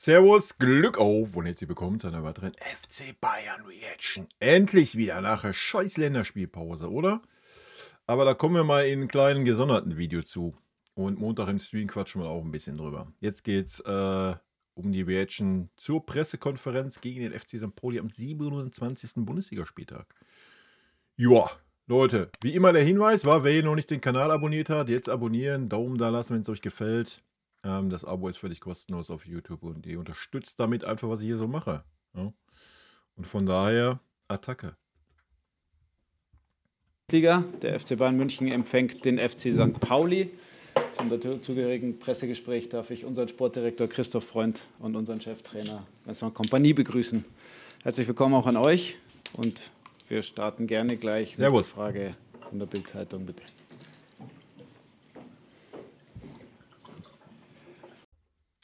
Servus, Glück auf und herzlich willkommen zu einer weiteren FC Bayern Reaction. Endlich wieder nach der scheiß Länderspielpause, oder? Aber da kommen wir mal in einem kleinen gesonderten Video zu. Und Montag im Stream quatschen wir auch ein bisschen drüber. Jetzt geht's um die Reaction zur Pressekonferenz gegen den FC St. Pauli am 27. Bundesligaspieltag. Joa, Leute, wie immer der Hinweis war, wer hier noch nicht den Kanal abonniert hat, jetzt abonnieren, Daumen da lassen, wenn es euch gefällt. Das Abo ist völlig kostenlos auf YouTube und ihr unterstützt damit einfach, was ich hier so mache. Ja? Und von daher, Attacke. Liga. Der FC Bayern München empfängt den FC St. Pauli. Zum dazugehörigen Pressegespräch darf ich unseren Sportdirektor Christoph Freund und unseren Cheftrainer Vincent Kompany begrüßen. Herzlich willkommen auch an euch und wir starten gerne gleich mit der Frage von der Bild-Zeitung, bitte.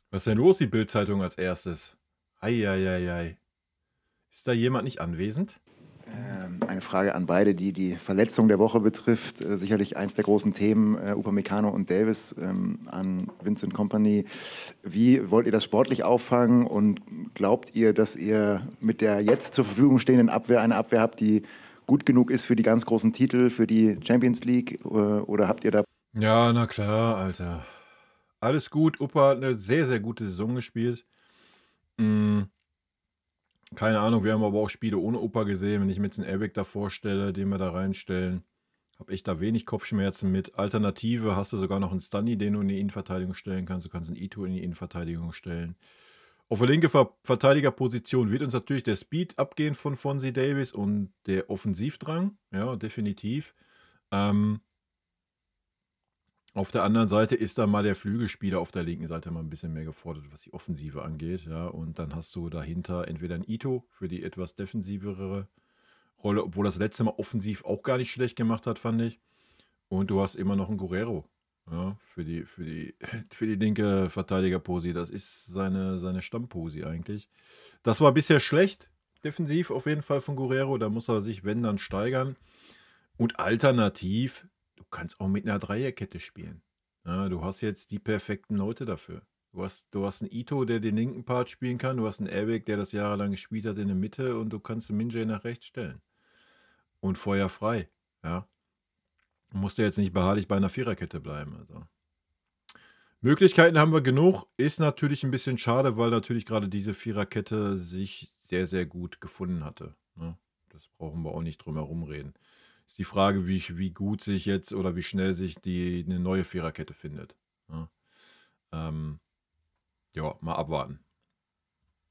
Was ist denn los, die Bild-Zeitung als erstes? Eieiei. Ist da jemand nicht anwesend? Eine Frage an beide, die die Verletzung der Woche betrifft. Sicherlich eins der großen Themen, Upamecano und Davies an Vincent Kompany. Wie wollt ihr das sportlich auffangen und glaubt ihr, dass ihr mit der jetzt zur Verfügung stehenden Abwehr eine Abwehr habt, die gut genug ist für die ganz großen Titel, für die Champions League? Oder habt ihr da... Ja, na klar, Alter. Alles gut. Upa hat eine sehr, sehr gute Saison gespielt. Keine Ahnung, wir haben aber auch Spiele ohne Upa gesehen. Wenn ich mir jetzt einen Airbag da vorstelle, den wir da reinstellen, habe ich da wenig Kopfschmerzen mit. Alternative hast du sogar noch einen Stani, den du in die Innenverteidigung stellen kannst. Du kannst einen Ito in die Innenverteidigung stellen. Auf der linken Verteidigerposition wird uns natürlich der Speed abgehen von Fonzie Davies und der Offensivdrang. Ja, definitiv. Auf der anderen Seite ist da mal der Flügelspieler auf der linken Seite mal ein bisschen mehr gefordert, was die Offensive angeht. Ja, und dann hast du dahinter entweder ein Ito für die etwas defensivere Rolle, obwohl das letzte Mal offensiv auch gar nicht schlecht gemacht hat, fand ich. Und du hast immer noch einen Guerrero, ja, für die linke Verteidigerposi. Das ist seine Stammposi eigentlich. Das war bisher schlecht, defensiv auf jeden Fall von Guerrero. Da muss er sich, wenn, dann steigern. Und alternativ... Du kannst auch mit einer Dreierkette spielen. Ja, du hast jetzt die perfekten Leute dafür. Du hast einen Ito, der den linken Part spielen kann. Du hast einen Airbag, der das jahrelang gespielt hat in der Mitte. Und du kannst einen Minjay nach rechts stellen. Und Feuer frei. Ja. Du musst ja jetzt nicht beharrlich bei einer Viererkette bleiben. Also. Möglichkeiten haben wir genug. Ist natürlich ein bisschen schade, weil natürlich gerade diese Viererkette sich sehr, sehr gut gefunden hatte. Ja, das brauchen wir auch nicht drum herum reden. Ist die Frage, wie gut sich jetzt oder wie schnell sich eine neue Viererkette findet. Ja, ja, mal abwarten.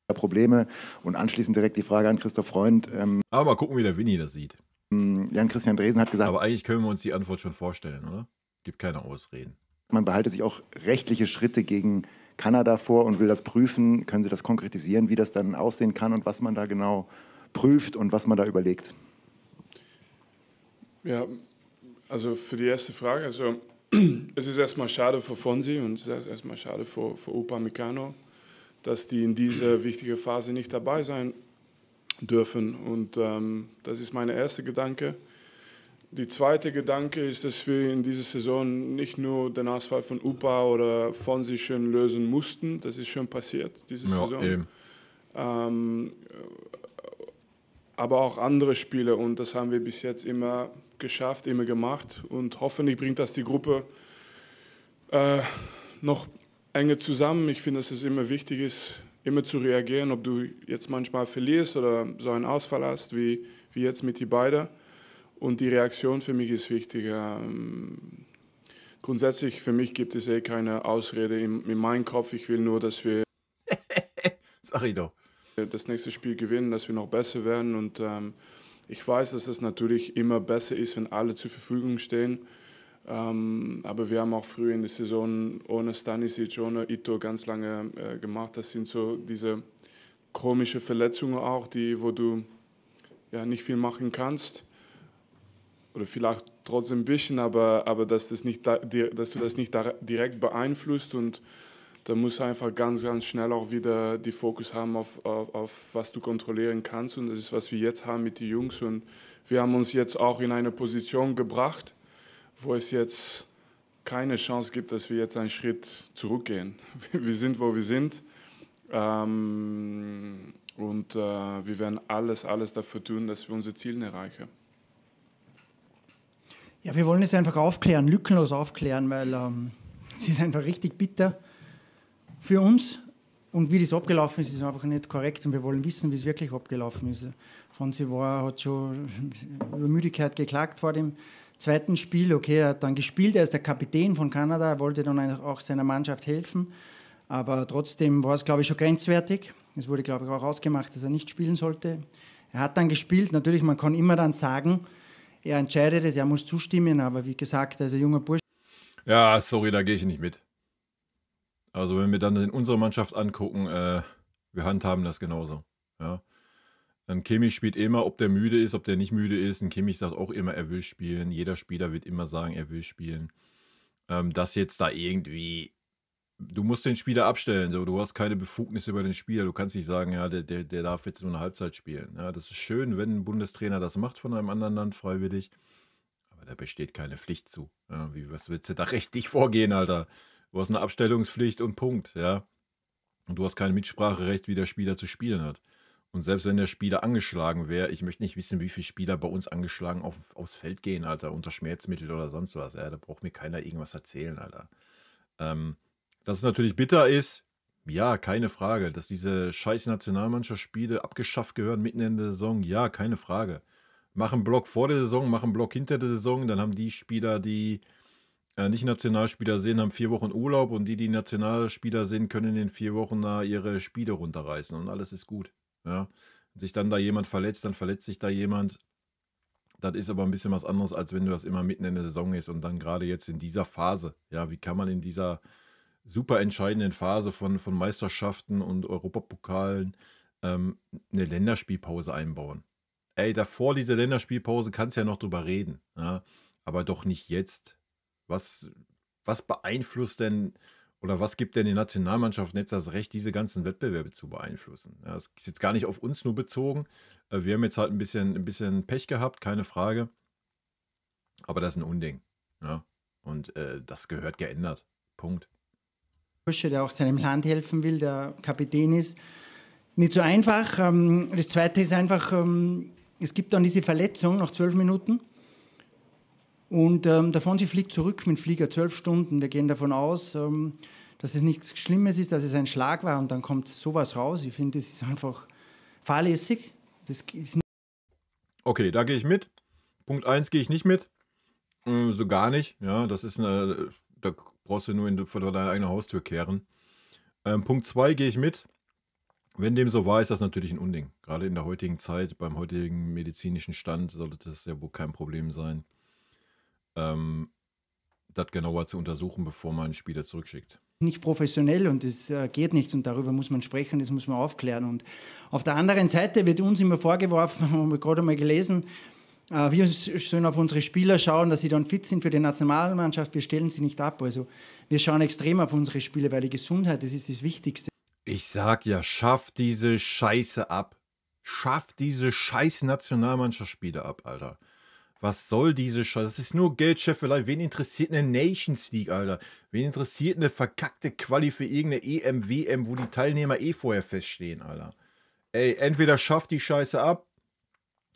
Probleme und anschließend direkt die Frage an Christoph Freund. Aber mal gucken, wie der Winni das sieht. Jan-Christian Dresen hat gesagt... Aber eigentlich können wir uns die Antwort schon vorstellen, oder? Gibt keine Ausreden. Man behalte sich auch rechtliche Schritte gegen Kanada vor und will das prüfen. Können Sie das konkretisieren, wie das dann aussehen kann und was man da genau prüft und was man da überlegt? Ja, also für die erste Frage, also es ist erstmal schade für Fonzie und es ist erstmal schade für Upamecano, dass die in dieser wichtigen Phase nicht dabei sein dürfen. Und das ist mein erster Gedanke. Die zweite Gedanke ist, dass wir in dieser Saison nicht nur den Ausfall von Upa oder Fonzie schön lösen mussten, das ist schon passiert, diese Saison. Aber auch andere Spiele und das haben wir bis jetzt immer geschafft, immer gemacht und hoffentlich bringt das die Gruppe noch enger zusammen. Ich finde, dass es immer wichtig ist, immer zu reagieren, ob du jetzt manchmal verlierst oder so einen Ausfall hast, wie jetzt mit die beiden. Und die Reaktion für mich ist wichtig. Grundsätzlich für mich gibt es eh keine Ausrede in meinem Kopf. Ich will nur, dass wir Sag ich doch. das nächste Spiel gewinnen, dass wir noch besser werden. Und ich weiß, dass es natürlich immer besser ist, wenn alle zur Verfügung stehen. Aber wir haben auch früh in der Saison ohne Stanisic, ohne Ito ganz lange gemacht. Das sind so diese komische Verletzungen auch, wo du ja nicht viel machen kannst. Oder vielleicht trotzdem ein bisschen, aber dass, das nicht da, dass du das nicht direkt beeinflusst. Und da musst du einfach ganz, ganz schnell auch wieder die Fokus haben auf was du kontrollieren kannst. Und das ist, was wir jetzt haben mit den Jungs. Und wir haben uns jetzt auch in eine Position gebracht, wo es jetzt keine Chance gibt, dass wir jetzt einen Schritt zurückgehen. Wir sind, wo wir sind. Und wir werden alles dafür tun, dass wir unsere Ziele erreichen. Ja, wir wollen es einfach aufklären, lückenlos aufklären, weil es ist einfach richtig bitter für uns. Und wie das abgelaufen ist, ist einfach nicht korrekt und wir wollen wissen, wie es wirklich abgelaufen ist. Fonsi hat schon über Müdigkeit geklagt vor dem zweiten Spiel. Okay, er hat dann gespielt, er ist der Kapitän von Kanada, er wollte dann auch seiner Mannschaft helfen. Aber trotzdem war es, glaube ich, schon grenzwertig. Es wurde, glaube ich, auch ausgemacht, dass er nicht spielen sollte. Er hat dann gespielt. Natürlich, man kann immer dann sagen, er entscheidet es, er muss zustimmen, aber wie gesagt, er ist ein junger Bursche. Ja, sorry, da gehe ich nicht mit. Also wenn wir dann in unserer Mannschaft angucken, wir handhaben das genauso. Ja. Ein Kimmich spielt immer, ob der müde ist, ob der nicht müde ist. Ein Kimmich sagt auch immer, er will spielen. Jeder Spieler wird immer sagen, er will spielen. Das jetzt da irgendwie, du musst den Spieler abstellen. So, du hast keine Befugnis über den Spieler. Du kannst nicht sagen, ja, der darf jetzt nur eine Halbzeit spielen. Ja, das ist schön, wenn ein Bundestrainer das macht von einem anderen Land freiwillig. Aber da besteht keine Pflicht zu. Ja, was willst du da rechtlich vorgehen, Alter? Du hast eine Abstellungspflicht und Punkt, ja. Und du hast kein Mitspracherecht, wie der Spieler zu spielen hat. Und selbst wenn der Spieler angeschlagen wäre, ich möchte nicht wissen, wie viele Spieler bei uns angeschlagen aufs Feld gehen, Alter, unter Schmerzmittel oder sonst was. Ja, da braucht mir keiner irgendwas erzählen, Alter. Dass es natürlich bitter ist, ja, keine Frage. Dass diese scheiß Nationalmannschaftsspiele abgeschafft gehören mitten in der Saison, ja, keine Frage. Mach einen Block vor der Saison, mach einen Block hinter der Saison, dann haben die Spieler, die nicht Nationalspieler sind, haben 4 Wochen Urlaub und die, die Nationalspieler sind, können in den 4 Wochen da ihre Spiele runterreißen und alles ist gut. Ja. Wenn sich dann da jemand verletzt, dann verletzt sich da jemand. Das ist aber ein bisschen was anderes, als wenn du das immer mitten in der Saison ist und dann gerade jetzt in dieser Phase. Ja, wie kann man in dieser super entscheidenden Phase von Meisterschaften und Europapokalen eine Länderspielpause einbauen? Ey, davor diese Länderspielpause kannst du ja noch drüber reden, ja, aber doch nicht jetzt. Was beeinflusst denn oder was gibt denn die Nationalmannschaft jetzt das Recht, diese ganzen Wettbewerbe zu beeinflussen? Ja, das ist jetzt gar nicht auf uns nur bezogen. Wir haben jetzt halt ein bisschen Pech gehabt, keine Frage. Aber das ist ein Unding. Ja? Und das gehört geändert. Punkt. Bursche, der auch seinem Land helfen will, der Kapitän ist. Nicht so einfach. Das Zweite ist einfach, es gibt dann diese Verletzung nach 12 Minuten. Und der Fonsi fliegt zurück mit dem Flieger, 12 Stunden. Wir gehen davon aus, dass es nichts Schlimmes ist, dass es ein Schlag war und dann kommt sowas raus. Ich finde, das ist einfach fahrlässig. Das ist okay, da gehe ich mit. Punkt 1 gehe ich nicht mit. So gar nicht. Ja, das ist eine, da brauchst du nur vor deiner eigenen Haustür kehren. Punkt 2 gehe ich mit. Wenn dem so war, ist das natürlich ein Unding. Gerade in der heutigen Zeit, beim heutigen medizinischen Stand, sollte das ja wohl kein Problem sein, das genauer zu untersuchen, bevor man einen Spieler zurückschickt. Nicht professionell und das geht nicht und darüber muss man sprechen, das muss man aufklären. Und auf der anderen Seite wird uns immer vorgeworfen, haben wir gerade mal gelesen, wir sollen auf unsere Spieler schauen, dass sie dann fit sind für die Nationalmannschaft, wir stellen sie nicht ab. Also wir schauen extrem auf unsere Spieler, weil die Gesundheit, das ist das Wichtigste. Ich sag ja, schaff diese Scheiße ab. Schaff diese scheiß Nationalmannschaftsspiele ab, Alter. Was soll diese Scheiße? Das ist nur Geldscheffelei. Wen interessiert eine Nations League, Alter? Wen interessiert eine verkackte Quali für irgendeine EM, WM, wo die Teilnehmer eh vorher feststehen, Alter? Ey, entweder schafft die Scheiße ab.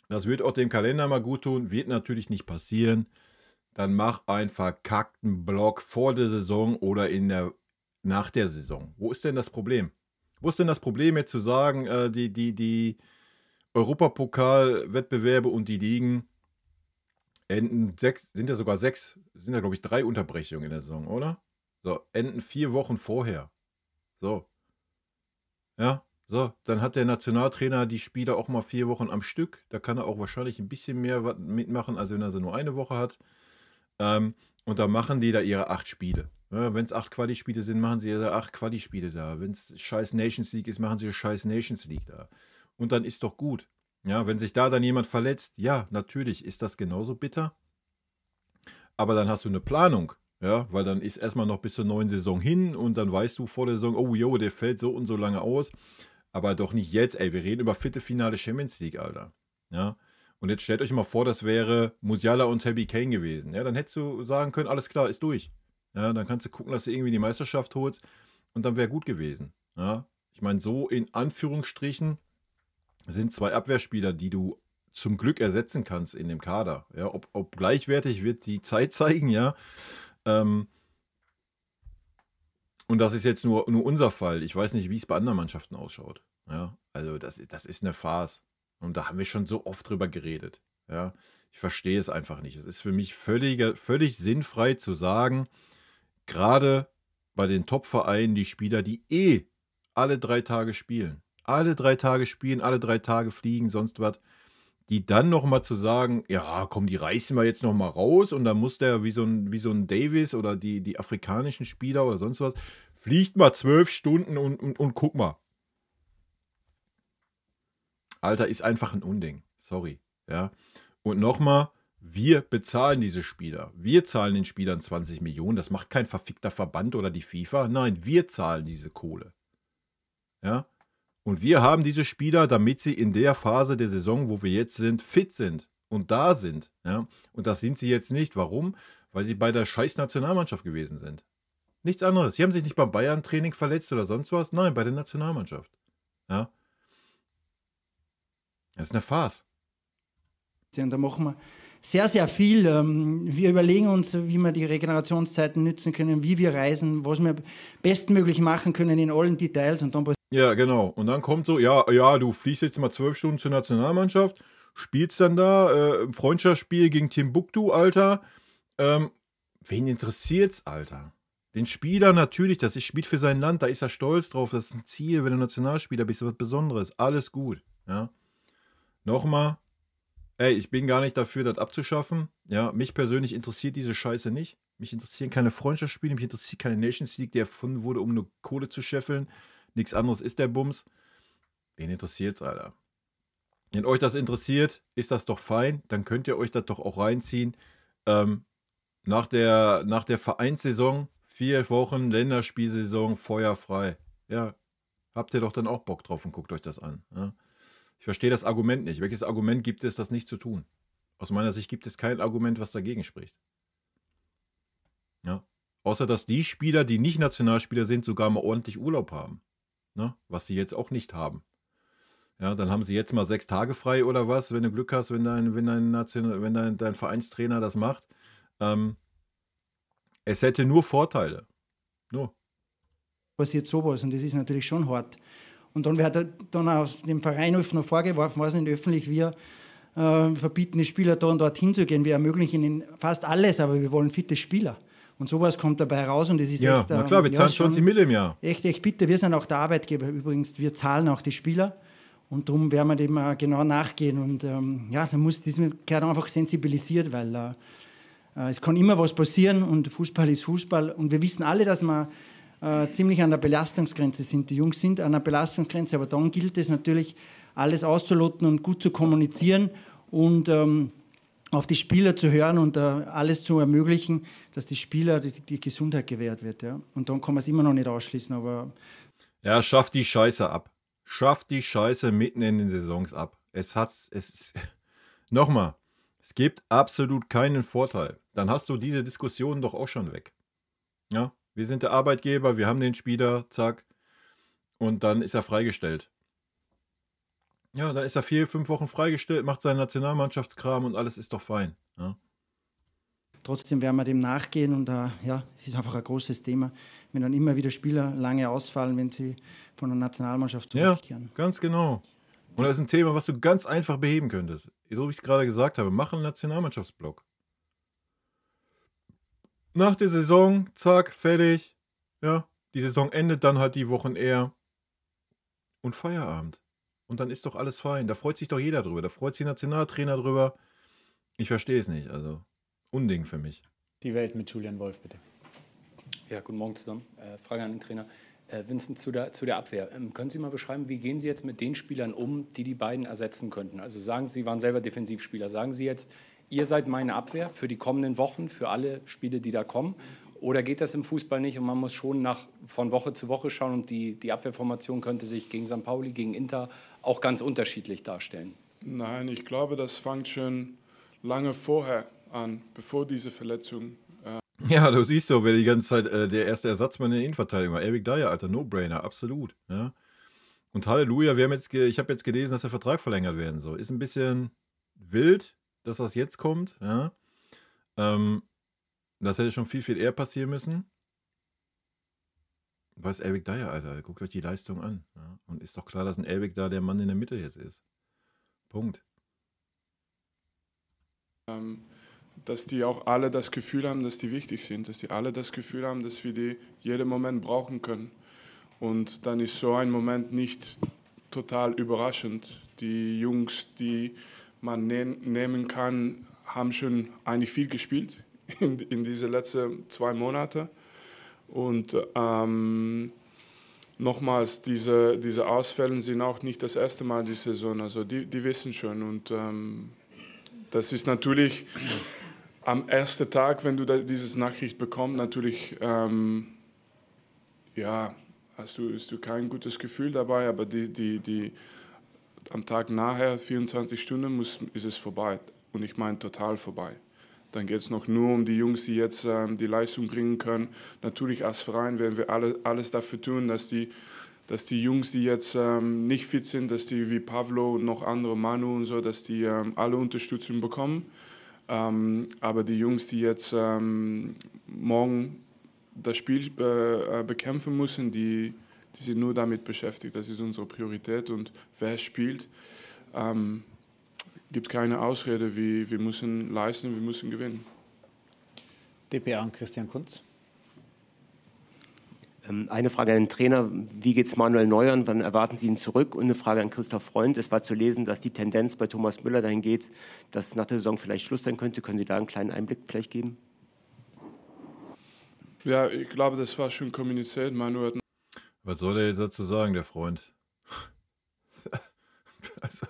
Das wird auch dem Kalender mal gut tun. Wird natürlich nicht passieren. Dann mach einen verkackten Block vor der Saison oder nach der Saison. Wo ist denn das Problem? Wo ist denn das Problem jetzt zu sagen, die Europapokalwettbewerbe und die Ligen enden 6, sind ja sogar 6, sind ja glaube ich 3 Unterbrechungen in der Saison, oder? So, enden 4 Wochen vorher. So. Ja, so, dann hat der Nationaltrainer die Spieler auch mal 4 Wochen am Stück. Da kann er auch wahrscheinlich ein bisschen mehr mitmachen, als wenn er sie nur eine Woche hat. Und da machen die da ihre 8 Spiele. Ja, wenn es 8 Quali-Spiele sind, machen sie ihre 8 Quali-Spiele da. Wenn es scheiß Nations League ist, machen sie ihre scheiß Nations League da. Und dann ist doch gut. Ja, wenn sich da dann jemand verletzt, ja, natürlich ist das genauso bitter. Aber dann hast du eine Planung, ja, weil dann ist erstmal noch bis zur neuen Saison hin und dann weißt du vor der Saison, oh jo, der fällt so und so lange aus. Aber doch nicht jetzt, ey, wir reden über Viertelfinale Champions League, Alter. Ja, und jetzt stellt euch mal vor, das wäre Musiala und Harry Kane gewesen. Ja, dann hättest du sagen können, alles klar, ist durch. Ja, dann kannst du gucken, dass du irgendwie die Meisterschaft holst und dann wäre gut gewesen. Ja. Ich Ich meine, so in Anführungsstrichen sind 2 Abwehrspieler, die du zum Glück ersetzen kannst in dem Kader. Ja, ob gleichwertig wird die Zeit zeigen, ja. Und das ist jetzt nur unser Fall. Ich weiß nicht, wie es bei anderen Mannschaften ausschaut. Ja, also das ist eine Farce. Und da haben wir schon so oft drüber geredet. Ja, ich verstehe es einfach nicht. Es ist für mich völlig sinnfrei zu sagen, gerade bei den Top-Vereinen, die Spieler, die eh alle 3 Tage spielen. Alle 3 Tage spielen, alle 3 Tage fliegen, sonst was. Die dann nochmal zu sagen, ja, komm, die reißen wir jetzt nochmal raus und dann muss der wie so ein Davies oder die afrikanischen Spieler oder sonst was, fliegt mal 12 Stunden und guck mal. Alter, ist einfach ein Unding. Sorry. Ja. Und nochmal, wir bezahlen diese Spieler. Wir zahlen den Spielern 20 Millionen. Das macht kein verfickter Verband oder die FIFA. Nein, wir zahlen diese Kohle. Ja. Und wir haben diese Spieler, damit sie in der Phase der Saison, wo wir jetzt sind, fit sind und da sind. Ja? Und das sind sie jetzt nicht. Warum? Weil sie bei der scheiß Nationalmannschaft gewesen sind. Nichts anderes. Sie haben sich nicht beim Bayern-Training verletzt oder sonst was. Nein, bei der Nationalmannschaft. Ja? Das ist eine Farce. Und da machen wir sehr, sehr viel. Wir überlegen uns, wie wir die Regenerationszeiten nützen können, wie wir reisen, was wir bestmöglich machen können in allen Details. Und dann ja, genau. Und dann kommt so, ja, ja, du fliegst jetzt mal 12 Stunden zur Nationalmannschaft, spielst dann da, Freundschaftsspiel gegen Timbuktu, Alter. Wen interessiert's, Alter? Den Spieler natürlich, das ist, spielt für sein Land, da ist er stolz drauf, das ist ein Ziel, wenn du Nationalspieler bist, was Besonderes, alles gut, ja. Nochmal, ey, ich bin gar nicht dafür, das abzuschaffen, ja, mich persönlich interessiert diese Scheiße nicht. Mich interessieren keine Freundschaftsspiele, mich interessiert keine Nations League, die erfunden wurde, um nur Kohle zu scheffeln. Nichts anderes ist der Bums. Wen interessiert's, Alter? Wenn euch das interessiert, ist das doch fein. Dann könnt ihr euch das doch auch reinziehen. Nach der Vereinssaison, 4 Wochen Länderspielsaison, feuerfrei. Ja, habt ihr doch dann auch Bock drauf und guckt euch das an. Ja? Ich verstehe das Argument nicht. Welches Argument gibt es, das nicht zu tun? Aus meiner Sicht gibt es kein Argument, was dagegen spricht. Ja. Außer, dass die Spieler, die nicht Nationalspieler sind, sogar mal ordentlich Urlaub haben. Ne? Was sie jetzt auch nicht haben. Ja, dann haben sie jetzt mal 6 Tage frei oder was, wenn du Glück hast, wenn dein Vereinstrainer das macht. Es hätte nur Vorteile. Nur. Passiert sowas und das ist natürlich schon hart. Und dann wird dann aus dem Verein noch vorgeworfen, weiß nicht, öffentlich, wir verbieten die Spieler da und dort hinzugehen. Wir ermöglichen ihnen fast alles, aber wir wollen fitte Spieler. Und sowas kommt dabei raus und das ist ja, echt... Na klar, wir zahlen 20 Mille im Jahr. Echt, echt bitter. Wir sind auch der Arbeitgeber übrigens, wir zahlen auch die Spieler und darum werden wir dem auch genau nachgehen. Und ja, da muss diesem gehört einfach sensibilisiert, weil es kann immer was passieren und Fußball ist Fußball. Und wir wissen alle, dass wir ziemlich an der Belastungsgrenze sind. Die Jungs sind an der Belastungsgrenze, aber dann gilt es natürlich, alles auszuloten und gut zu kommunizieren und auf die Spieler zu hören und alles zu ermöglichen, dass die Spieler die Gesundheit gewährt wird. Ja? Und dann kann man es immer noch nicht ausschließen. Aber ja, schafft die Scheiße ab. Schafft die Scheiße mitten in den Saisons ab. Nochmal, es gibt absolut keinen Vorteil. Dann hast du diese Diskussion doch auch schon weg. Ja, wir sind der Arbeitgeber, wir haben den Spieler, zack. Und dann ist er freigestellt. Ja, dann ist er 4, 5 Wochen freigestellt, macht seinen Nationalmannschaftskram und alles ist doch fein. Ja. Trotzdem werden wir dem nachgehen und ja, es ist einfach ein großes Thema, wenn dann immer wieder Spieler lange ausfallen, wenn sie von der Nationalmannschaft zurückkehren. Ja, ganz genau. Und das ist ein Thema, was du ganz einfach beheben könntest. So wie ich es gerade gesagt habe, mach einen Nationalmannschaftsblock. Nach der Saison, zack, fertig. Ja, die Saison endet dann halt die Wochen eher. Und Feierabend. Und dann ist doch alles fein. Da freut sich doch jeder drüber. Da freut sich der Nationaltrainer drüber. Ich verstehe es nicht. Also, Unding für mich. Die Welt mit Julian Wolf, bitte. Ja, guten Morgen zusammen. Frage an den Trainer. Vincent, zu der Abwehr. Können Sie mal beschreiben, wie gehen Sie jetzt mit den Spielern um, die die beiden ersetzen könnten? Also sagen Sie, waren selber Defensivspieler. Sagen Sie jetzt, ihr seid meine Abwehr für die kommenden Wochen, für alle Spiele, die da kommen. Oder geht das im Fußball nicht und man muss schon von Woche zu Woche schauen und die Abwehrformation könnte sich gegen St. Pauli, gegen Inter auch ganz unterschiedlich darstellen? Nein, ich glaube, das fängt schon lange vorher an, bevor diese Verletzung. Ja, du siehst so, wer die ganze Zeit der erste Ersatzmann in der Innenverteidigung war. Eric Dier, Alter, No-Brainer, absolut. Ja. Und Halleluja, ich habe jetzt gelesen, dass der Vertrag verlängert werden soll. Ist ein bisschen wild, dass das jetzt kommt. Ja? Das hätte schon viel, viel eher passieren müssen. Was Eric Dier, Alter? Guckt euch die Leistung an. Ja? Und ist doch klar, dass ein Eric da der Mann in der Mitte jetzt ist. Punkt. Dass die auch alle das Gefühl haben, dass die wichtig sind. Dass die alle das Gefühl haben, dass wir die jeden Moment brauchen können. Und dann ist so ein Moment nicht total überraschend. Die Jungs, die man nehmen kann, haben schon eigentlich viel gespielt in diese letzten 2 Monate. Und nochmals, diese Ausfälle sind auch nicht das erste Mal die Saison. Also die wissen schon. Und das ist natürlich am ersten Tag, wenn du da diese Nachricht bekommst, natürlich ja, hast du kein gutes Gefühl dabei, aber die am Tag nachher, 24 Stunden, ist es vorbei. Und ich meine total vorbei. Dann geht es noch nur um die Jungs, die jetzt die Leistung bringen können. Natürlich als Verein werden wir alles dafür tun, dass die Jungs, die jetzt nicht fit sind, dass die wie Pavlo und noch andere, Manu und so, dass die alle Unterstützung bekommen. Aber die Jungs, die jetzt morgen das Spiel bekämpfen müssen, die sind nur damit beschäftigt. Das ist unsere Priorität. Und wer spielt, gibt keine Ausrede. Wir müssen leisten, wir müssen gewinnen. DPA und Christian Kunz. Eine Frage an den Trainer, wie geht es Manuel Neuer und wann erwarten Sie ihn zurück? Und eine Frage an Christoph Freund, es war zu lesen, dass die Tendenz bei Thomas Müller dahin geht, dass nach der Saison vielleicht Schluss sein könnte. Können Sie da einen kleinen Einblick vielleicht geben? Ja, ich glaube, das war schon kommuniziert. Manu hat. Was soll er jetzt dazu sagen, der Freund? Also,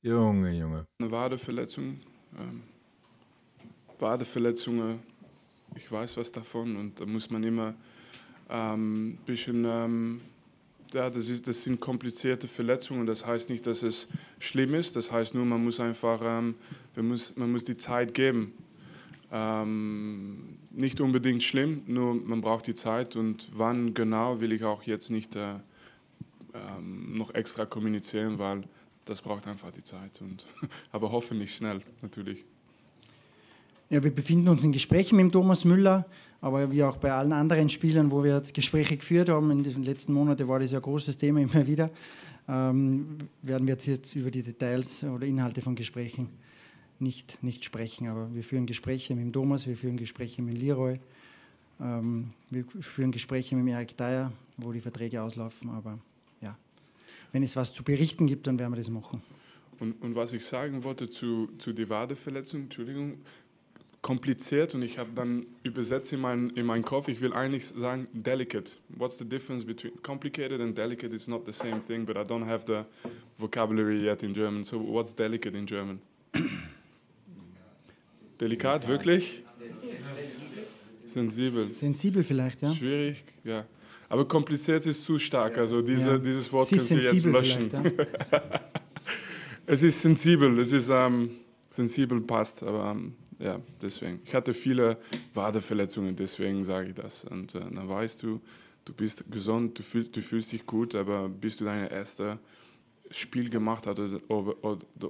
Junge, Junge. Eine Wadeverletzung. Wadeverletzungen, ich weiß was davon und da muss man immer ein bisschen, ja, das sind komplizierte Verletzungen. Das heißt nicht, dass es schlimm ist. Das heißt nur, man muss einfach, man muss die Zeit geben. Nicht unbedingt schlimm, nur man braucht die Zeit und wann genau will ich auch jetzt nicht noch extra kommunizieren, weil das braucht einfach die Zeit. Und, aber hoffentlich schnell, natürlich. Ja, wir befinden uns in Gesprächen mit Thomas Müller, aber wie auch bei allen anderen Spielern, wo wir jetzt Gespräche geführt haben, in diesen letzten Monaten war das ja ein großes Thema immer wieder, werden wir jetzt über die Details oder Inhalte von Gesprächen nicht sprechen. Aber wir führen Gespräche mit dem Thomas, wir führen Gespräche mit Leroy, wir führen Gespräche mit Eric Dier, wo die Verträge auslaufen. Aber ja, wenn es was zu berichten gibt, dann werden wir das machen. Und was ich sagen wollte zu der Wadeverletzung, Entschuldigung, kompliziert und ich habe dann übersetzt in meinen Kopf, ich will eigentlich sagen delicate. What's the difference between complicated and delicate? It's not the same thing, but I don't have the vocabulary yet in German. So what's delicate in German? Delikat, wirklich? Sensibel. Sensibel vielleicht, ja. Schwierig, ja. Aber kompliziert ist zu stark, also dieses Wort könnt ihr jetzt löschen. Ja. Es ist sensibel, es ist sensibel passt, aber ja, deswegen. Ich hatte viele Wadeverletzungen, deswegen sage ich das. Und dann weißt du, du bist gesund, du fühlst dich gut, aber bis du deine erste Spiel gemacht hast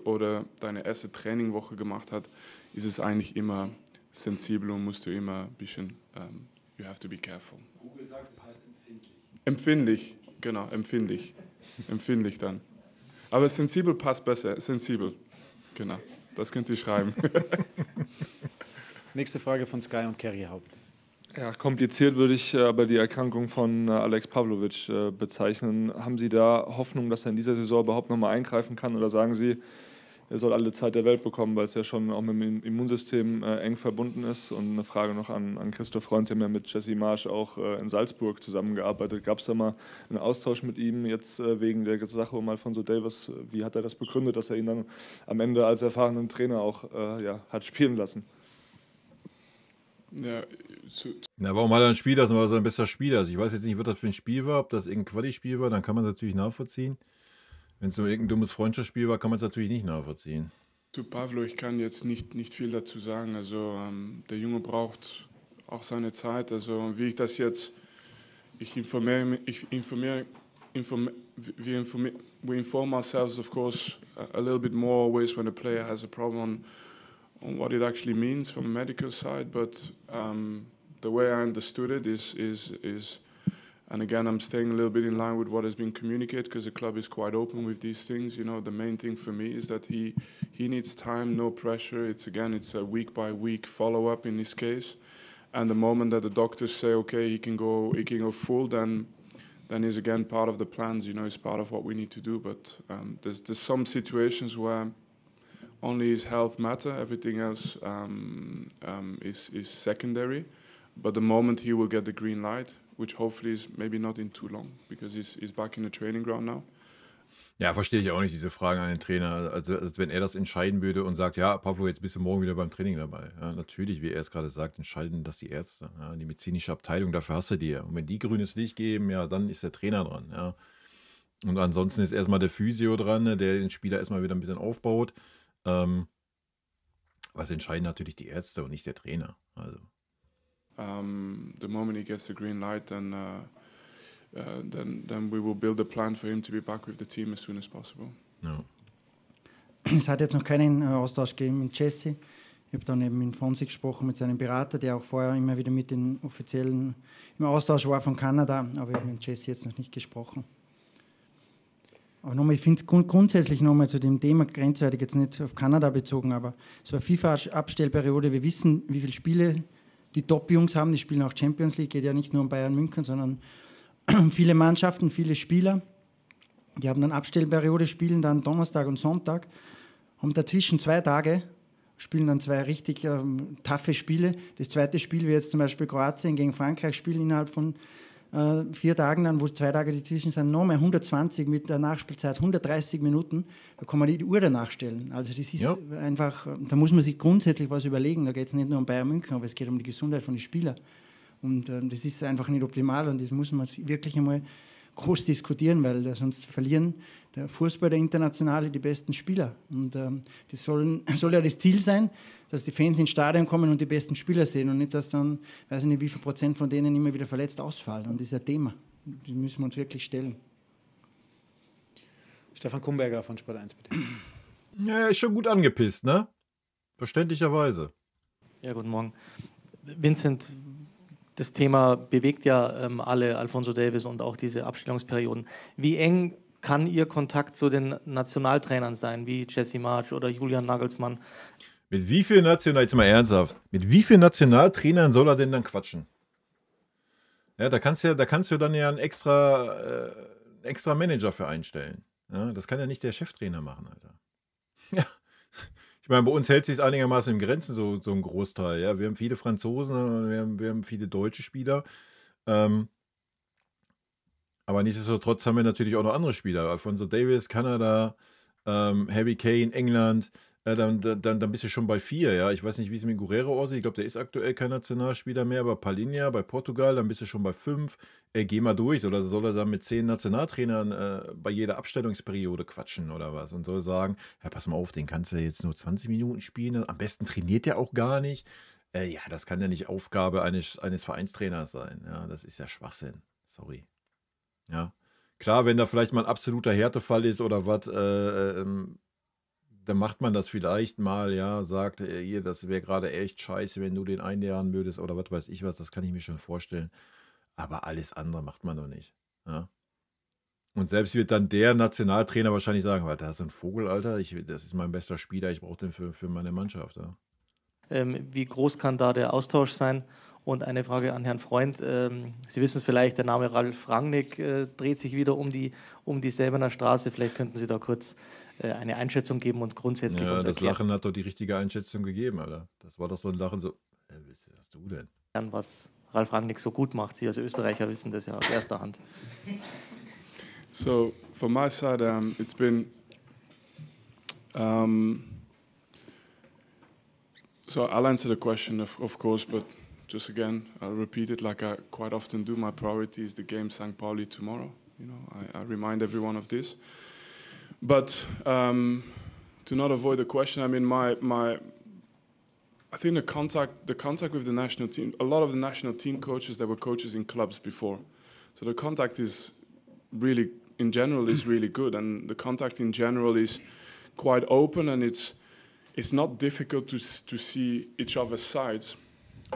oder deine erste Trainingwoche gemacht hast, ist es eigentlich immer sensibel und musst du immer ein bisschen, you have to be careful. Google sagt, es heißt empfindlich. Empfindlich, genau, empfindlich. Empfindlich dann. Aber sensibel passt besser, sensibel, genau. Das könnt ihr schreiben. Nächste Frage von Sky und Kerry Haupt. Ja, kompliziert würde ich aber die Erkrankung von Alex Pavlovic bezeichnen. Haben Sie da Hoffnung, dass er in dieser Saison überhaupt noch mal eingreifen kann? Oder sagen Sie, er soll alle Zeit der Welt bekommen, weil es ja schon auch mit dem Immunsystem eng verbunden ist? Und eine Frage noch an Christoph Freund. Sie haben ja mit Jesse Marsch auch in Salzburg zusammengearbeitet. Gab es da mal einen Austausch mit ihm jetzt wegen der Sache um Alphonso Davies? Wie hat er das begründet, dass er ihn dann am Ende als erfahrenen Trainer auch ja, hat spielen lassen? Ja, na, warum hat er ein Spiel lassen, weil er sein bester Spieler ist? Ich weiß jetzt nicht, was das für ein Spiel war, ob das irgendein Quali-Spiel war, dann kann man es natürlich nachvollziehen. Wenn es so irgendein dummes Freundschaftsspiel war, kann man es natürlich nicht nachvollziehen. Zu Pavlo, ich kann jetzt nicht viel dazu sagen. Also der Junge braucht auch seine Zeit. Also wie ich das jetzt, ich informiere We inform ourselves, of course, a little bit more always when a player has a problem on what it actually means from a medical side. But the way I understood it is, and again, I'm staying a little bit in line with what has been communicated because the club is quite open with these things. You know, the main thing for me is that he needs time, no pressure. It's again, it's a week by week follow up in this case. And the moment that the doctors say, okay, he can go full, then is again part of the plans. You know, it's part of what we need to do. But there's some situations where only his health matter. Everything else is secondary. But the moment he will get the green light, which hopefully is maybe not in too long, because he's back in the training ground now. Ja, verstehe ich auch nicht, diese Fragen an den Trainer. Also, als wenn er das entscheiden würde und sagt, ja, Pavlo, jetzt bist du morgen wieder beim Training dabei. Ja, natürlich, wie er es gerade sagt, entscheiden das die Ärzte. Ja, die medizinische Abteilung, dafür hast du die ja. Und wenn die grünes Licht geben, ja, dann ist der Trainer dran. Ja. Und ansonsten ist erstmal der Physio dran, der den Spieler erstmal wieder ein bisschen aufbaut. Was entscheiden natürlich die Ärzte und nicht der Trainer. Also. The moment he gets the green light, then we will build a plan for him to be back with the team as soon as possible. Ja. Es hat jetzt noch keinen Austausch gegeben mit Jesse. Ich habe dann eben mit Fonsi gesprochen, mit seinem Berater, der auch vorher immer wieder mit den Offiziellen im Austausch war von Kanada, aber ich habe mit Jesse jetzt noch nicht gesprochen. Aber nochmal, ich finde es grundsätzlich nochmal zu dem Thema grenzwertig, jetzt nicht auf Kanada bezogen, aber so eine FIFA-Abstellperiode, wir wissen, wie viele Spiele die Top-Jungs haben, die spielen auch Champions League, geht ja nicht nur um Bayern München, sondern viele Mannschaften, viele Spieler, die haben dann Abstellperiode, spielen dann Donnerstag und Sonntag, haben dazwischen 2 Tage, spielen dann 2 richtig taffe Spiele. Das zweite Spiel wie jetzt zum Beispiel Kroatien gegen Frankreich spielen innerhalb von 4 Tagen, dann, wo 2 Tage dazwischen sind, nochmal 120 mit der Nachspielzeit, 130 Minuten, da kann man die Uhr danach stellen. Also das ist ja einfach, da muss man sich grundsätzlich was überlegen, da geht es nicht nur um Bayern München, aber es geht um die Gesundheit von den Spielern. Und das ist einfach nicht optimal und das muss man wirklich einmal groß diskutieren, weil sonst verlieren der Fußball, der Internationale, die besten Spieler. Und das soll ja das Ziel sein, dass die Fans ins Stadion kommen und die besten Spieler sehen und nicht, dass dann, weiß ich nicht, wie viel Prozent von denen immer wieder verletzt ausfallen. Und das ist ein Thema. Das müssen wir uns wirklich stellen. Stefan Kumberger von Sport 1, bitte. Ja, ist schon gut angepisst, ne? Verständlicherweise. Ja, guten Morgen. Vincent, das Thema bewegt ja alle, Alphonso Davies und auch diese Abstellungsperioden. Wie eng kann Ihr Kontakt zu den Nationaltrainern sein, wie Jesse Marsch oder Julian Nagelsmann? Mit wie vielen National, jetzt mal ernsthaft, mit wie vielen Nationaltrainern soll er denn dann quatschen? Ja, da kannst du dann ja einen extra Manager für einstellen. Ja, das kann ja nicht der Cheftrainer machen, Alter. Ja. Ich meine, bei uns hält sich es einigermaßen in Grenzen, so ein Großteil. Ja, wir haben viele Franzosen, wir haben viele deutsche Spieler. Aber nichtsdestotrotz haben wir natürlich auch noch andere Spieler. Alphonso Davies, Kanada, Harry Kane, England. Dann bist du schon bei 4. Ja? Ich weiß nicht, wie es mit Guerrero aussieht. Ich glaube, der ist aktuell kein Nationalspieler mehr. Aber Palhinha bei Portugal, dann bist du schon bei 5. Geh mal durch. Oder soll er dann mit 10 Nationaltrainern bei jeder Abstellungsperiode quatschen oder was? Und soll sagen, ja, pass mal auf, den kannst du jetzt nur 20 Minuten spielen. Am besten trainiert der auch gar nicht. Ja, das kann ja nicht Aufgabe eines Vereinstrainers sein. Ja, das ist ja Schwachsinn. Sorry. Ja. Klar, wenn da vielleicht mal ein absoluter Härtefall ist oder was, dann macht man das vielleicht mal, ja, sagt, hier, das wäre gerade echt scheiße, wenn du den einlernen würdest oder was weiß ich was, das kann ich mir schon vorstellen. Aber alles andere macht man doch nicht. Ja? Und selbst wird dann der Nationaltrainer wahrscheinlich sagen, warte, das ist ein Vogel, Alter, das ist mein bester Spieler, ich brauche den für meine Mannschaft. Ja? Wie groß kann da der Austausch sein? Und eine Frage an Herrn Freund. Sie wissen es vielleicht, der Name Ralf Rangnick dreht sich wieder um die Säbener Straße. Vielleicht könnten Sie da kurz eine Einschätzung geben und grundsätzlich ja, uns das erklären. Lachen hat doch die richtige Einschätzung gegeben, Alter. Das war doch so ein Lachen, so, was hast du denn? Was Ralf Rangnick so gut macht. Sie als Österreicher wissen das ja aus erster Hand. So, from my side, it's been... so I'll answer the question, of course, but just again, I'll repeat it like I quite often do. My priority is the game St. Pauli tomorrow. You know, I remind everyone of this. But to not avoid the question, I mean, I think the contact with the national team, a lot of the national team coaches that were coaches in clubs before. So the contact is really in general is really good, and the contact in general is quite open, and it's not difficult to see each other's sides,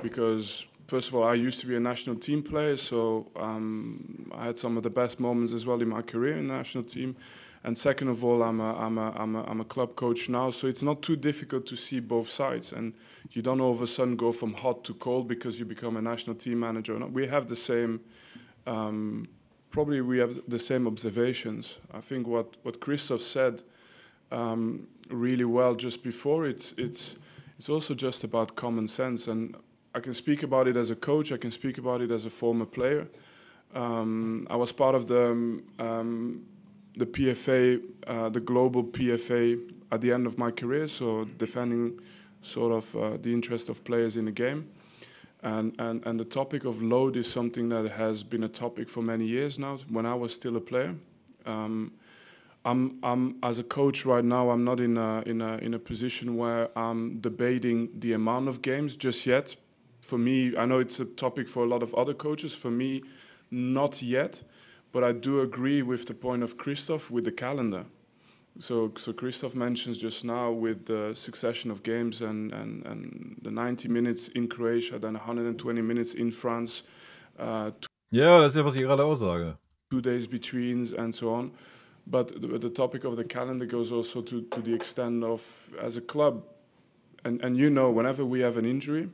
because first of all, I used to be a national team player, so I had some of the best moments as well in my career in the national team. And second of all, I'm a club coach now, so it's not too difficult to see both sides. And you don't all of a sudden go from hot to cold because you become a national team manager. We have the same, probably we have the same observations. I think what Christoph said really well just before, it's also just about common sense. And I can speak about it as a coach, I can speak about it as a former player. I was part of the PFA, the global PFA at the end of my career, so defending sort of the interest of players in the game. And the topic of load is something that has been a topic for many years now, when I was still a player. I'm as a coach right now, I'm not in a position where I'm debating the amount of games just yet. For me, I know it's a topic for a lot of other coaches. For me, not yet. But I do agree with the point of Christoph with the calendar. So Christoph mentions just now with the succession of games and the 90 minutes in Croatia, then 120 minutes in France. Ja, das ist ja, was ich gerade auch sage. 2 days between and so on. But the topic of the calendar goes also to the extent of, as a club, and you know, whenever we have an injury,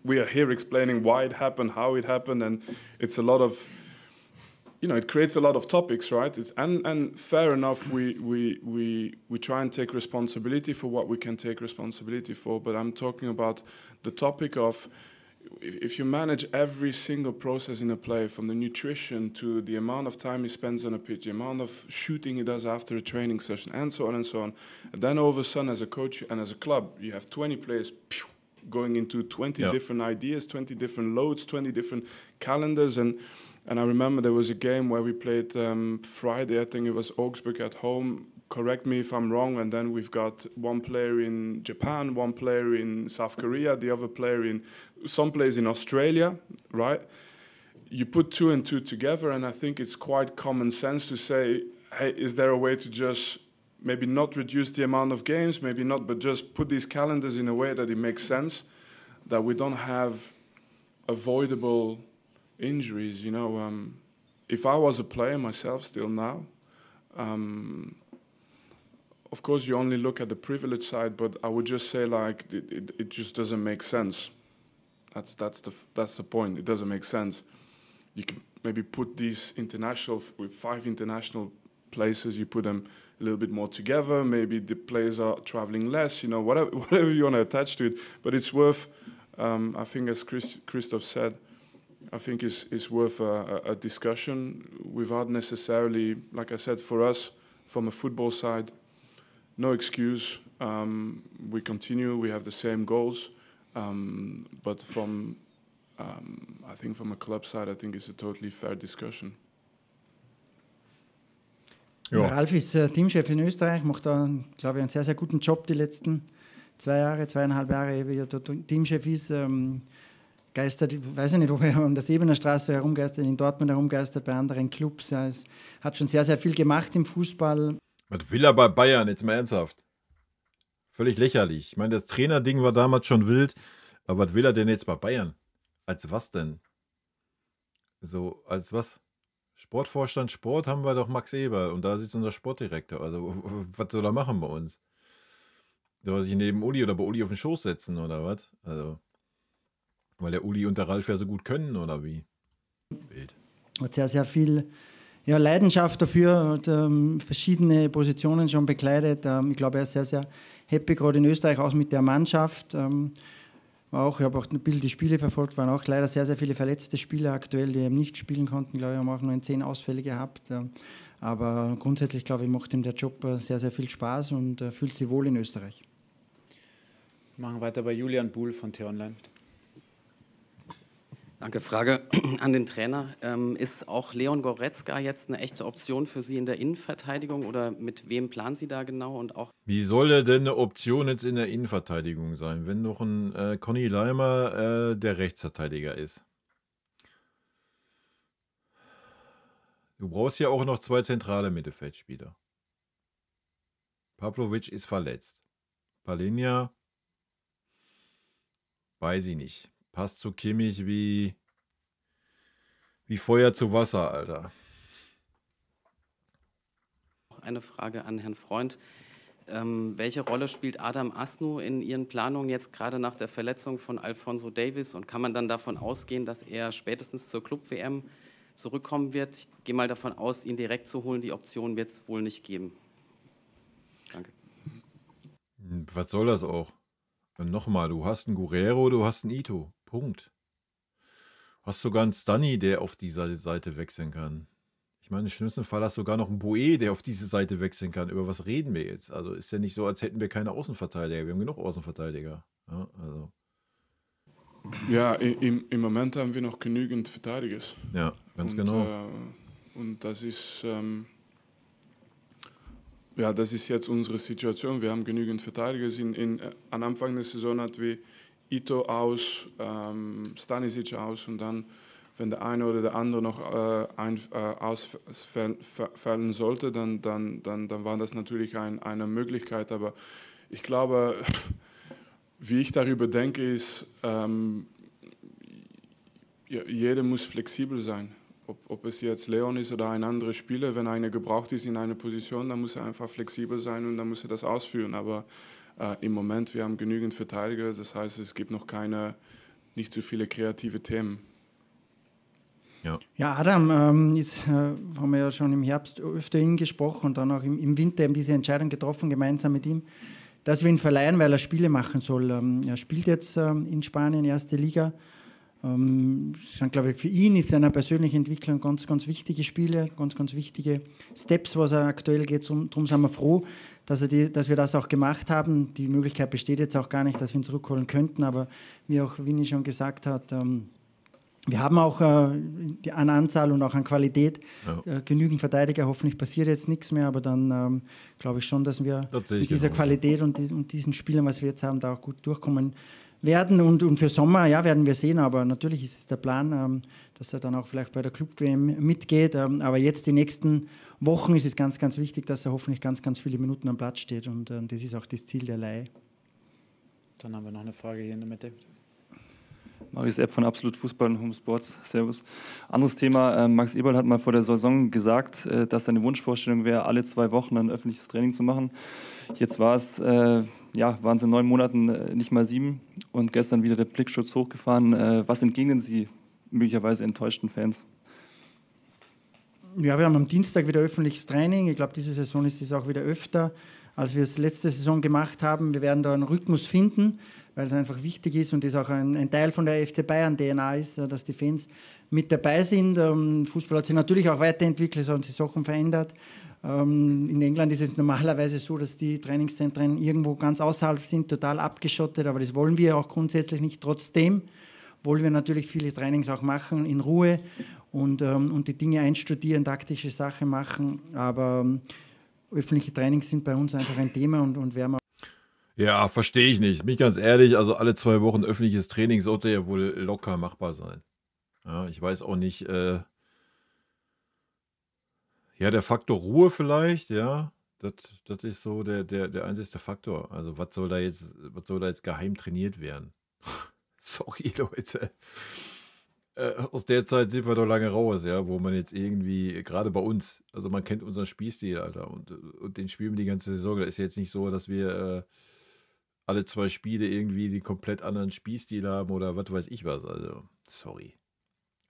we are here explaining why it happened, how it happened, and it's a lot of, you know, it creates a lot of topics, right? It's, and fair enough, we try and take responsibility for what we can take responsibility for, but I'm talking about the topic of if you manage every single process in a play, from the nutrition to the amount of time he spends on a pitch, the amount of shooting he does after a training session, and so on and so on. And then all of a sudden, as a coach and as a club, you have 20 players going into 20 different ideas, 20 different loads, 20 different calendars. And I remember there was a game where we played Friday, I think it was Augsburg at home. Correct me if I'm wrong, and then we've got one player in Japan, one player in South Korea, the other player in some place in Australia, right? You put two and two together, and I think it's quite common sense to say, hey, is there a way to just maybe not reduce the amount of games, maybe not, but just put these calendars in a way that it makes sense, that we don't have avoidable injuries, you know. If I was a player myself still now, of course, you only look at the privilege side, but I would just say, like, it just doesn't make sense. That's the point. It doesn't make sense. You can maybe put these international, with 5 international places, you put them a little bit more together. Maybe the players are traveling less, you know, whatever you want to attach to it. But it's worth, I think, as Christoph said, I think it's worth a discussion without necessarily, like I said, for us, from a football side, no excuse. We continue, we have the same goals. But from, I think from a club side, I think it's a totally fair discussion. Ja. Ralf ist Teamchef in Österreich, macht da, glaube ich, einen sehr, sehr guten Job die letzten 2 Jahre, 2,5 Jahre, wie er dort Teamchef ist. Geistert, ich weiß nicht, ob er an der Säbener Straße herumgeistert, in Dortmund herumgeistert, bei anderen Clubs. Ja, es hat schon sehr, sehr viel gemacht im Fußball. Was will er bei Bayern, jetzt mal ernsthaft? Völlig lächerlich. Ich meine, das Trainerding war damals schon wild, aber was will er denn jetzt bei Bayern? Als was denn? So, als was? Sportvorstand Sport haben wir doch Max Eberl und da sitzt unser Sportdirektor. Also, was soll er machen bei uns? Soll er sich neben Uli oder bei Uli auf den Schoß setzen oder was? Also, weil der Uli und der Ralf ja so gut können oder wie? Wild. Hat sehr, sehr viel, ja, Leidenschaft dafür, hat verschiedene Positionen schon bekleidet. Ich glaube, er ist sehr, sehr happy, gerade in Österreich, auch mit der Mannschaft. Auch, ich habe auch ein bisschen die Spiele verfolgt, waren auch leider sehr, sehr viele verletzte Spieler aktuell, die eben nicht spielen konnten. Ich glaube, wir haben auch nur 10 Ausfälle gehabt. Aber grundsätzlich, glaube ich, macht ihm der Job sehr, sehr viel Spaß und fühlt sich wohl in Österreich. Wir machen weiter bei Julian Buhl von T-Online. Danke. Frage an den Trainer. Ist auch Leon Goretzka jetzt eine echte Option für Sie in der Innenverteidigung oder mit wem planen Sie da genau? Und auch wie soll er denn eine Option jetzt in der Innenverteidigung sein, wenn noch ein Conny Laimer der Rechtsverteidiger ist? Du brauchst ja auch noch 2 zentrale Mittelfeldspieler. Pavlovic ist verletzt. Palhinha, weiß ich nicht. Passt zu Kimmich wie Feuer zu Wasser, Alter. Eine Frage an Herrn Freund. Welche Rolle spielt Adam Asnu in Ihren Planungen jetzt gerade nach der Verletzung von Alphonso Davies? Und kann man dann davon ausgehen, dass er spätestens zur Club-WM zurückkommen wird? Ich gehe mal davon aus, ihn direkt zu holen. Die Option wird es wohl nicht geben. Danke. Was soll das auch? Und nochmal, du hast einen Guerreiro, du hast einen Ito. Punkt. Hast sogar einen Stani, der auf dieser Seite wechseln kann. Ich meine, im schlimmsten Fall hast du sogar noch einen Boe, der auf diese Seite wechseln kann. Über was reden wir jetzt? Also ist ja nicht so, als hätten wir keine Außenverteidiger. Wir haben genug Außenverteidiger. Ja, also. Ja, im Moment haben wir noch genügend Verteidiger. Ja, ganz genau. Und das ist, ja, das ist jetzt unsere Situation. Wir haben genügend Verteidiger. Am Anfang der Saison hatten wir Ito aus, Stanisic aus und dann, wenn der eine oder der andere noch ausfallen sollte, dann war das natürlich eine Möglichkeit. Aber ich glaube, wie ich darüber denke, ist, jeder muss flexibel sein. Ob es jetzt Leon ist oder ein anderer Spieler, wenn einer gebraucht ist in einer Position, dann muss er einfach flexibel sein und dann muss er das ausführen. Aber im Moment, wir haben genügend Verteidiger, das heißt, es gibt noch nicht zu viele kreative Themen. Ja, ja, Adam haben wir ja schon im Herbst öfter ihn gesprochen und dann auch im Winter eben diese Entscheidung getroffen, gemeinsam mit ihm, dass wir ihn verleihen, weil er Spiele machen soll. Er spielt jetzt in Spanien, erste Liga. Sind, glaube ich, für ihn ist seiner persönlichen Entwicklung ganz, ganz wichtige Spiele, ganz, ganz wichtige Steps, was er aktuell geht. Darum sind wir froh, dass wir das auch gemacht haben. Die Möglichkeit besteht jetzt auch gar nicht, dass wir ihn zurückholen könnten, aber wie auch Winnie schon gesagt hat, wir haben auch an Anzahl und auch an Qualität, ja, genügend Verteidiger. Hoffentlich passiert jetzt nichts mehr, aber dann glaube ich schon, dass wir mit dieser Qualität und diesen Spielern, was wir jetzt haben, da auch gut durchkommen werden. Und für Sommer, ja, werden wir sehen, aber natürlich ist es der Plan, dass er dann auch vielleicht bei der Club-WM mitgeht. Aber jetzt die nächsten Wochen ist es ganz, ganz wichtig, dass er hoffentlich ganz, ganz viele Minuten am Platz steht. Und das ist auch das Ziel der Leihe. Dann haben wir noch eine Frage hier in der Mitte. Marius Epp von Absolut Fußball und Home Sports. Servus. Anderes Thema, Max Eberl hat mal vor der Saison gesagt, dass seine Wunschvorstellung wäre, alle 2 Wochen ein öffentliches Training zu machen. Jetzt war es, waren es in 9 Monaten nicht mal 7 und gestern wieder der Blickschutz hochgefahren. Was entgegnen Sie möglicherweise enttäuschten Fans? Ja, wir haben am Dienstag wieder öffentliches Training. Ich glaube, diese Saison ist es auch wieder öfter, als wir es letzte Saison gemacht haben. Wir werden da einen Rhythmus finden, weil es einfach wichtig ist und es auch ein Teil von der FC Bayern DNA ist, dass die Fans mit dabei sind. Fußball hat sich natürlich auch weiterentwickelt, es haben sich Sachen verändert. In England ist es normalerweise so, dass die Trainingszentren irgendwo ganz außerhalb sind, total abgeschottet, aber das wollen wir auch grundsätzlich nicht. Trotzdem wollen wir natürlich viele Trainings auch machen, in Ruhe und die Dinge einstudieren, taktische Sachen machen, aber öffentliche Trainings sind bei uns einfach ein Thema und werden wir. Ja, verstehe ich nicht. Bin ich ganz ehrlich, also alle 2 Wochen öffentliches Training sollte ja wohl locker machbar sein. Ja, ich weiß auch nicht, ja, der Faktor Ruhe vielleicht, ja, das ist so der einzigste Faktor. Also was soll da jetzt geheim trainiert werden? Sorry, Leute. Aus der Zeit sind wir doch lange raus, ja, wo man jetzt irgendwie, gerade bei uns, also man kennt unseren Spielstil, Alter, und den spielen wir die ganze Saison. Da ist ja jetzt nicht so, dass wir alle 2 Spiele irgendwie den komplett anderen Spielstil haben oder was weiß ich was. Also, sorry.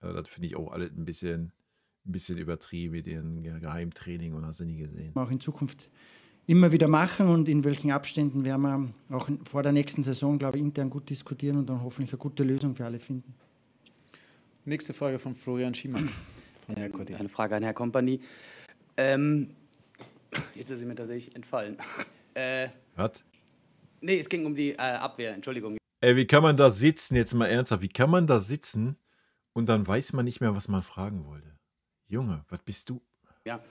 Also, das finde ich auch alle ein bisschen übertrieben mit ihrem Geheimtraining und hast du nie gesehen. Auch in Zukunft immer wieder machen und in welchen Abständen werden wir auch vor der nächsten Saison, glaube ich, intern gut diskutieren und dann hoffentlich eine gute Lösung für alle finden. Nächste Frage von Florian Schimak. Von Herr Corti. Eine Frage an Herrn Kompany. Jetzt ist sie mir tatsächlich entfallen. Was? Nee, es ging um die Abwehr, Entschuldigung. Ey, wie kann man da sitzen, jetzt mal ernsthaft, wie kann man da sitzen und dann weiß man nicht mehr, was man fragen wollte? Junge, was bist du? Ja,